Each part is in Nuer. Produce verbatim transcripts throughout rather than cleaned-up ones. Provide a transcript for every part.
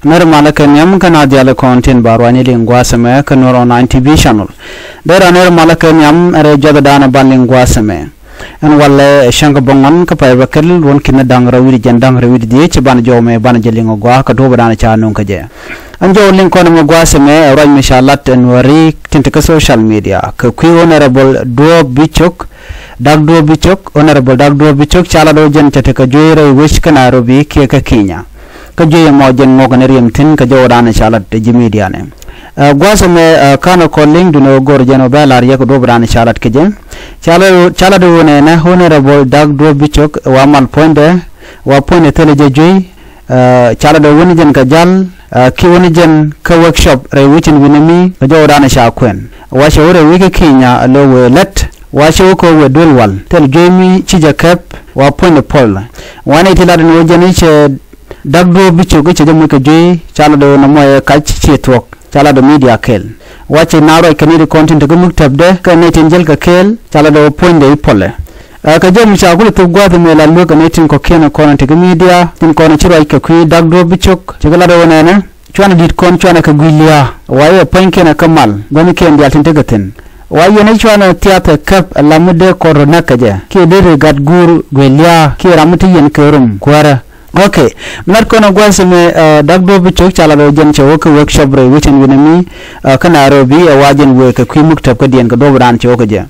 Nɛr malä kɛ nhiam kä na diaal kɔn tin ba ruany liŋ gua̱a̱th ɛmɛ kä Nuer Online T V channel. Dee ran nɛr malä kɛ nhiam ɛ rɛy juɔth dan ban liŋ gua̱a̱th ɛmɛ. Ɛn walɛ cäŋ kä bäŋuan kä pay bä kɛl ruɔ̱n ki̱n da̱ŋ rɛw wi̱cdɛ jiɛn da̱ŋ rɛw wi̱cdɛ dhieec ci ban jɔw mɛ ban jɛ liŋ gua̱a̱th kä duɔ̱ɔ̱p dan ca nuŋ kä jɛ. Ɛn jɔw liŋ kɔn ɛmɛ gua̱a̱th ɛmɛ ɛ ruac mi ca lat ɛn wä ri tin te kä social media kɛ kui̱ Honorable Duɔ̱ɔ̱p Bicok, Dak Duɔ̱ɔ̱p Bicok, Honorable Dak Duɔ̱ɔ̱p Bicok ca lat ɣöö jɛn cɛ tekɛ juey rɛy wec kä Nairobi kiɛ kä Kenya. Kä juey ɛmɔ jɛn ŋuɔk ni riɛm thi̱n kɛ jɔwdan ca lat ji̱ midiani. Ɛ, gua̱a̱th ɛmɛ, ɛ, ka̱n ɛ kɔn liŋ duni ɣöö go̱r jɛn ɣöö bɛ lar yɛ kɛ duɔ̱ɔ̱pdan ca lat kɛ jɛ. Ca lat, ca lat ɣöö nɛnɛ Honorable Dak Duɔ̱ɔ̱p Bicok ɛ wa mal puɔ̱nydɛ, wa puɔ̱nydɛ thilɛ jɛ juey, ɛ, ca lat ɣöö wuni jɛn kɛ jal, ɛ, ki wuni jɛn kä workshop rɛy wecin wi̱nɛ mi kɛ jɔwdan ca kuɛn. Wa cɛ wä rɛy wi̱c kä Kenya ɛ lo̱ wëë lät, wa cɛ wä kɛ wëë duël wal thil juey mi ci jɛ kɛp wa puɔ̱nydɛ puɔl. Wa nɛy ti lat ni wä jɛn i̱ cɛ Dak Duɔ̱ɔ̱p Bicok i̱ cɛ jɛ muc kɛ juey ca lat ɣöö nɔmɔ ɛ kac ci thuɔ̱k ca lat ɣöö midia kɛl. Wa cɛ na ruac kɛ nɛy ti kɔn tin te kä muk tɛpdɛ kɛ nɛy tin jäl kɛ kɛɛl ca lat ɣöö puɔ̱nydɛ i̱ puɔlɛ. Ɛ, kɛ jɔw mi ca kulɛ thop gua̱a̱th ɛmɛ la luek kɛ nɛy tin kɔ̱kiɛn kɔn ti kä midia tin kɔn ci ruac kɛ kui̱ Dak Duɔ̱ɔ̱p Bicok ci kɛ lat ɣöö nɛnɛ cuanɛ di̱t kɔn cuanɛ kɛ gui̱c lia̱a̱ wa i̱ ɛ pua̱nykiɛn ɛ kä mal gua̱nikiɛn diaal tin tekɛ thi̱n. Wa yɛn i̱ cuanɛ thiath ɛ käp ɛ lam mi dee kɔn rɔ näk kɛ jɛ kiɛ dee ri gat guur gui̱c lia̱a̱ kiɛ ram mi te yɛn kɛ rum kuäärä. Ok. Mi lat kɔn ɛ gua̱a̱th ɛmɛ, ɛ, Dak Duɔ̱ɔ̱p Bicok ca lat ɣöö jɛn cɛ wä kä workshop rɛy wecin wi̱nɛ mi, ɛ, kä Nairobi ɛ wa jɛn wëë kɛ kui̱ muk tɛp kä diɛn kɛ duɔ̱ɔ̱pdan cɛ wä kä jɛ.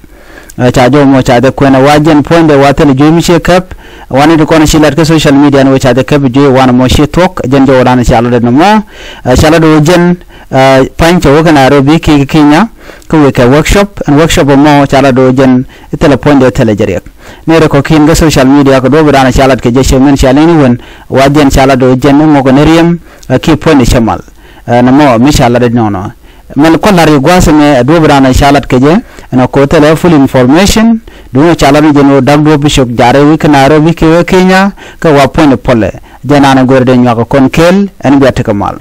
Ɛ, ca jɔw mɔ ca jɛ kuɛn ɛ wa jɛn puɔ̱nydɛ wa thilɛ juey mi ciɛ kɛp. Wa ni ti kɔn ci lat kä social media ni wee ca jɛ kɛp juey wa nɔmɔ ci thuɔ̱k jɛn jɔwdan ca lat dɛ nɔmɔ. Ɛ, ca lat dɛ wä jɛn, ɛ, pa̱ny cɛ wä kä Nairobi kiɛ kä Kenya kä wëë kɛ workshop ɛn workshop ɛmɔ ca lat dɛ wä jɛn i̱ thilɛ puɔ̱nydɛ thilɛ jɛ riɛk. Ni rɛ kɔ̱kiɛn kä social media kɛ duɔ̱ɔ̱pdan ca lat kɛ jɛ cɛ mɛn ca liŋ ni wen wa jɛn ca lat dɛ wä jɛn i̱ ŋuɔk ni riɛm, ɛ, kiɛ puɔ̱nydɛ cɛ mal. Ɛ, nɔmɔ mi ca lat dɛ nɔnɔ. Mɛn kɔ la̱r i̱ gua̱a̱th ɛmɛ ɛ duɔ̱ɔ̱pdan ca lat kɛ jɛ ɛn ɔ ko̱ thilɛ full information. Duundɛ ca lat ni jɛn ɣöö Dak Duɔ̱ɔ̱p Bicok ja̱rɛ wi̱i̱ kä Nairobi kiɛ wee Kenya kɛ wa puɔ̱nydɛ puɔlɛ. Jɛn an ɛ go̱r dee nyuak kɛ kɔn kɛɛl ɛn bia tekɛ mal.